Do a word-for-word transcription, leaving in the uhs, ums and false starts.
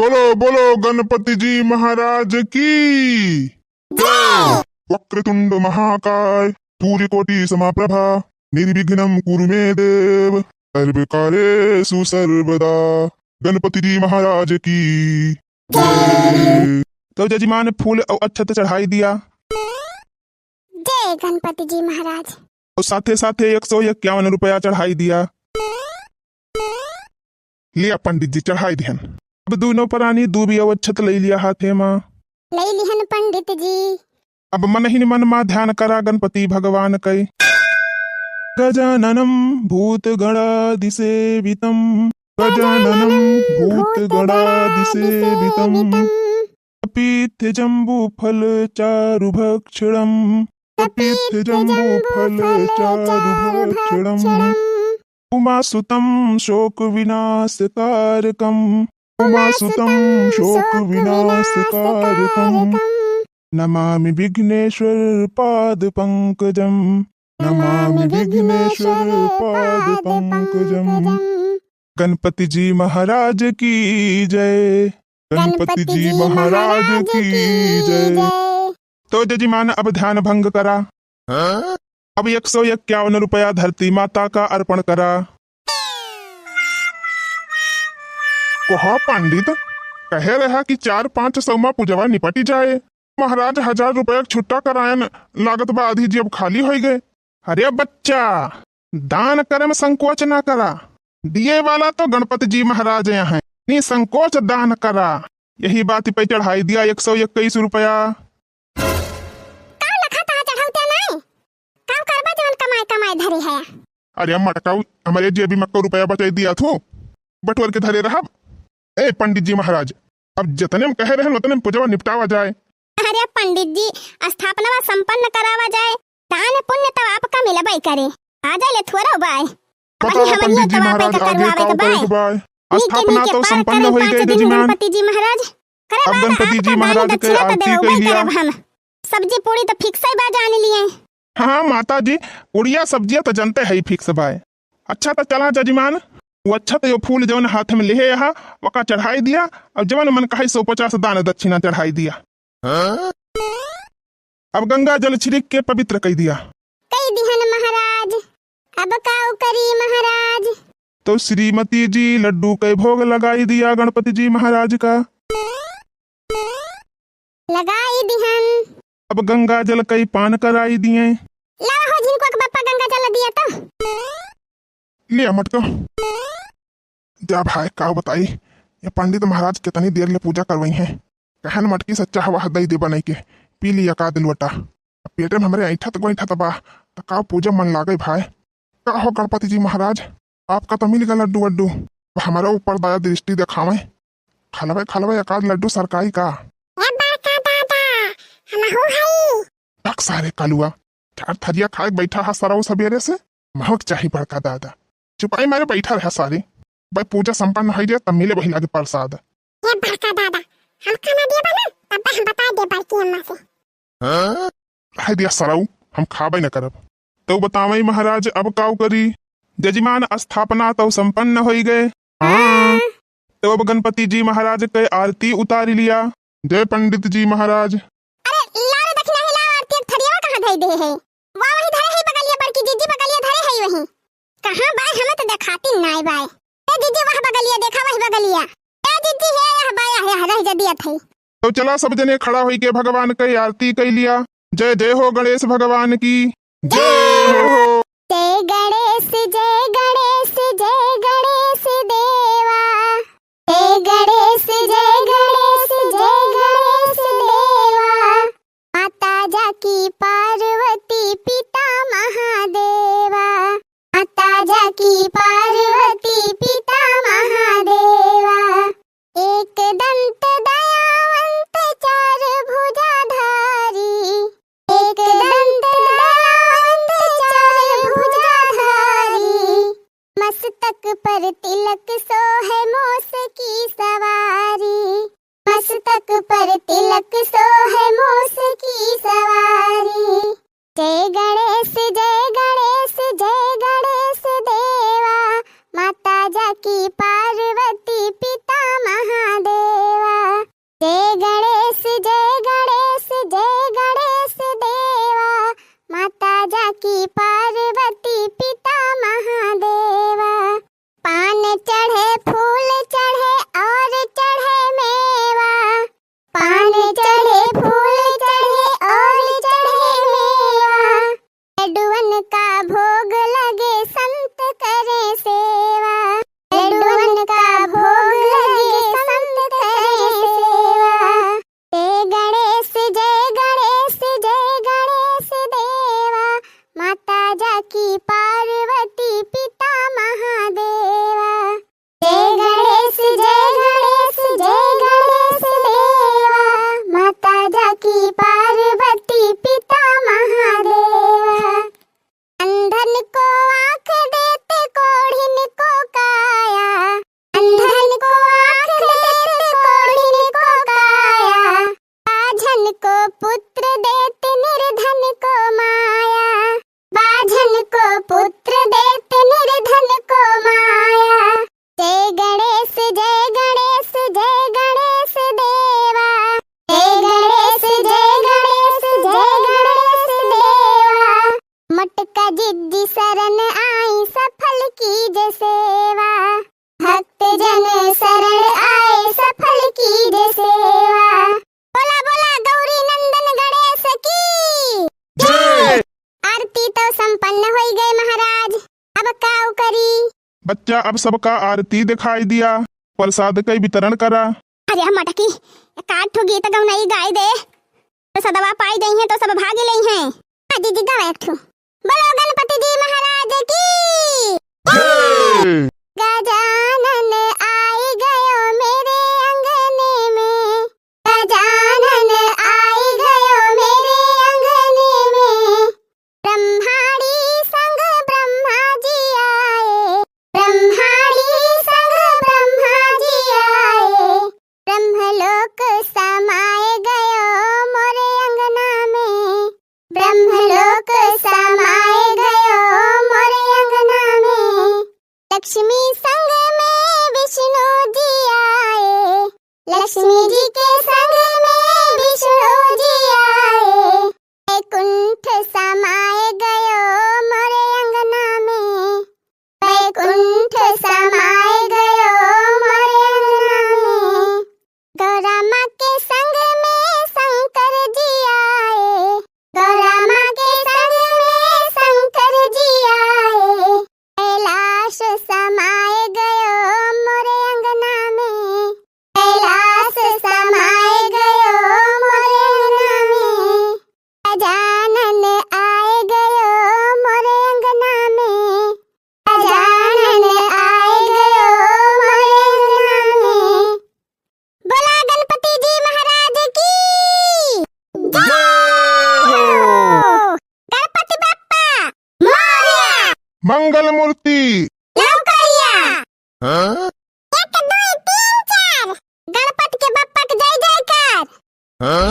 बोलो बोलो गणपति जी महाराज की। जय। वक्रतुंड महाकाय, सूर्यकोटि समाप्रभा, निर्विघ्नं कुरु मे देव, सर्व कार्येषु सर्वदा। गणपति जी महाराज की जय। तो जजमान फूल और अक्षत चढ़ाई दिया। जय गणपति जी महाराज। और साथे साथे एक सौ इक्यावन रुपया चढ़ाई दिया। लिया पंडित जी, चढ़ाई दिहन। अब दूनों परानी दूबी और अक्षत लई लिया हाथे मा। लई लिहन पंडित जी। अब मनहिन मन मा ध्यान करा गणपति भगवान कै। गजाननं भूतगणादिसेवितं। गजाननं भूतगणादिसेवितं। कपित्थजम्बूफलचारुभक्षणम्। कपित्थजम्बूफलचारुभक्षणम्। उमासुतं शोकविनाशकारकम्। उमासुतं शोकविनाशकारकम्। नमामि विघ्नेश्वर पादपङ्कजम्। नमामि विघ्नेश्वर पादपङ्कजम्। गणपति जी महाराज की जय। गणपति जी महाराज की जय। तो जजमान अब ध्यान भंग करा। हाँ? अब एक सौ इक्यावन रुपया धरती माता का अर्पण करा। कहा पंडित, कहे रहा कि चार पाँच सौ मा पूजवा निपटी जाए। महाराज हजार रुपया के छुट्टा करायन, लागत बा आधी जेब खाली होई गए। अरे बच्चा, दान करे में संकोच ना करा, दिए वाला तो गणपति जी महाराज यहाँ हैं, निसंकोच दान करा। यही बात पे चढ़ाई दिया एक सौ इक्कीस रुपया। का लखा तहा चढ़ौते नाई? का करबा जवन कमाए कमाए धरे है? अरे मटकाऊ, हमरे जेबी में को रुपया बचाई दिया थू, बटोर के धरे रहब। ए पंडित जी महाराज, अब जतने में कहे रहन उतने में पूजवा निपटावा जाए। अरे पंडित जी, स्थापना संपन्न करावा जाए, दान पुण्य तो आपका मिलबे करे। आ जाए ले थोड़ा बाय। बताओ पंडित जी महाराज, आगे का करे के बाय? स्थापना तो संपन्न हो गई जजमान। गणपति जी महाराज, करे अब बाद गणपति जी महाराज के आरती कर लिया। सब्जी पूड़ी तो fix है बा जान लिए। हाँ, हाँ माता जी, पुड़िया सब्जिया तो जनते है fix बाय। अच्छा तो चला जजमान, वो अच्छा तो यो फूल जवन हाथ में लेहे यहाँ, वका चढ़ाई दिया, और जवन मन कहे सौ पचास दान दक्षिणा चढ़ाई दिया। हाँ? अब गंगा जल छिड़क के पवित्र कई दिया। कई दिहन महाराज, अब काऊ करी महाराज? तो श्रीमती जी लड्डू के भोग लगाई दिया गणपति जी महाराज का। लगाई दिहन। अब गंगा जल कई पान कराई दिए। लावा हो झिनको के बप्पा गंगा जल दिया तो। लिया मटको। जा भाई, का बताई, ये पंडित महाराज कितनी देर ले पूजा करवई हैं। कहन मटकी सच्चा हवा दई दे बनाई के, पी लिया का दिलवटा। अब पेटे में हमरे ऐंठत गोइठत बा, त का पूजा मन लागे भाई। का हो गणपति जी महाराज, आपका तो मिल गया लड्डू वड्डू, अब हमारे ऊपर दया दृष्टि दिखावे, खलवे खलवे एक आध लड्डू सरकाई का। ए बड़का दादा, हमहू हई। भक सारे कालुआ, ठार थरिया खाए बैठा हा सरऊ सबेरे से। महक चाही बड़का दादा, चुपाई मारे बैठा रहा सारे। भाई पूजा संपन्न हो जाए तब मिले वही लागे प्रसाद। ए बड़का दादा, हम खाना दिए बना तब हम बता दे बड़की अम्मा से। हाँ? रह दिया सरऊ, हम खाबे न करब। तो बतावई महाराज अब काऊ करी? जजमान स्थापना तो संपन्न होई गए। हाँ। तो अब गणपति जी महाराज के आरती उतारी लिया। जय पंडित जी महाराज। अरे लाओ रे दक्षिणा ही लाओ, आरती एक थरियावा कहाँ धई दे है? वाह वही धरे है बगलिया, बड़की जीजी बगलिया धरे है वही। कहाँ बाय हमें तो देखाती नाय बाय। ए जीजी वाह बगलिया देखा वही बगलिया। ए जीजी हे यह बाय यह रह जदिया थई। तो चला सब जने खड़ा होई के भगवान के आरती कई लिया। जय जय हो गणेश भगवान की। जय हो। जय गणेश, जय गणेश, जय गणेश देवा। जय गणेश, जय गणेश, जय गणेश देवा। माता जाकी पार्वती पिता महादेवा। माता जाकी पार्वती पिता महादेवा। एक दंत दयावंत चार भुजाधारी। एक दंत दयावंत चार भुजाधारी। मस्तक पर तिलक सोहे मोस की सवारी। मस्तक पर तिलक सोहे मोस की सवारी। जय गणेश, जय गणेश, जय गणेश देवा। माता जाकी पार्वती पिता महादेवा। जय गणेश, जय गणेश, जय गणेश देवा, माता जाकी पार्वती पिता महादेवा। पान चढ़े, फूल चढ़े और चढ़े मेवा, पान चढ़े, फूल चढ़े और चढ़े मेवा। लड्डुअन का भोग लगे, संत करे सेवा। लड्डुअन का भोग लगे, संत करे सेवा। जय गणेश, जय गणेश, जय गणेश देवा, माता जाकी पार्वती पिता महादेवा। जय गणेश, जय गणेश, जय गणेश देवा, माता जाकी पार्वती पिता महादेवा। अंधन को आँख देते, कोढ़िन को काया, अंधन को आँख देते, कोढ़िन को काया, बाझन को पुत्र देते, निर्धन को माया। बाझन को पुत्र देत, निर्धन को माया। जय गणेश, जय गणेश, जय गणेश देवा। जय गणेश, जय गणेश, जय गणेश देवा। मटका जिज्जी शरण आई, सफल कीजे सेवा। भक्त जन शरण आए, सफल कीजे सेवा। बोला बोला गौरी नंदन गणेश की जय। आरती तो संपन्न होई गए महाराज, अब काउ करी? बच्चा, अब सबका आरती दिखाई दिया, प्रसाद के वितरण करा। अरे मटकी, एक आध ठो गीत गौनई गाई दे, तो सदवा पाई गई हैं तो सब भागी लई हैं। हाँ जी जी, गावा एक ठो। बोलो गणपति जी महाराज की जय। गजानन आई गयो मेरे अंगने में, गजानन आई गयो मेरे अंगने में। ब्रह्माणी संग ब्रह्मा जी आए, ब्रह्माणी संग ब्रह्मा जी आए। ब्रह्मलोक समाए गयो मोरे अंगना में, ब्रह्मलोक समाए गयो मोरे अंगना में। लक्ष्मी संग में विष्णु जी आए, लक्ष्मी जी के संग में विष्णु जी आए। बैकुंठ समाए गयो मोरे अंगना में, बैकुंठ समाए गयो मोरे अंगना में। गौरा माँ के संग में शंकर जी आए, गौरा माँ के संग में शंकर जी आए। कैलाश समाए गयो मोरे अंगना में, कैलाश समाए गयो मोरे अंगना में। गजानन आए गयो मोरे अंगना में, गजानन आए गयो मोरे अंगना में। बोला गणपति जी महाराज की जय हो। गणपति बप्पा मोरया। मंगल मूर्ति लौकरिया। हाँ? एक, दुई, तीन, चार। गणपति के बप्पा के जय जयकार। हाँ?